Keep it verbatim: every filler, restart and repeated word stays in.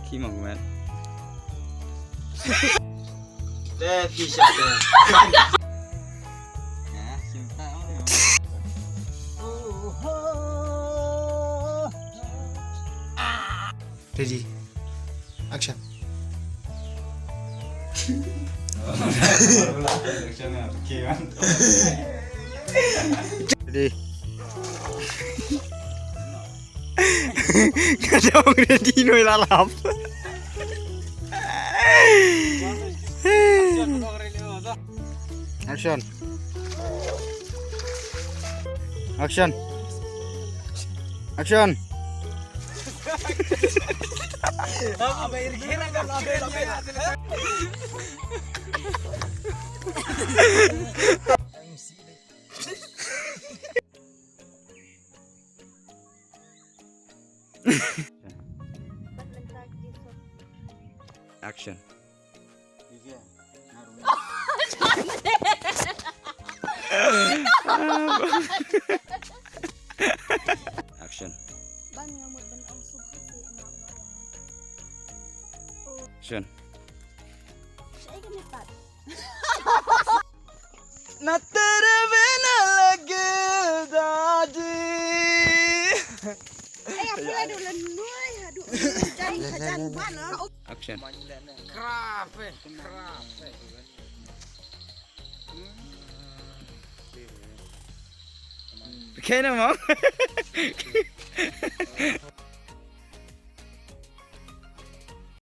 Ki mang met. Deh, ki shah deh. Ya, cinta. Ready. Action. Ready. Ka dang ready noi la lap. Action. Action. Action. Action. Action. Action. Na tere bina lagda ji. Action. Krape, krape. Okay na mo.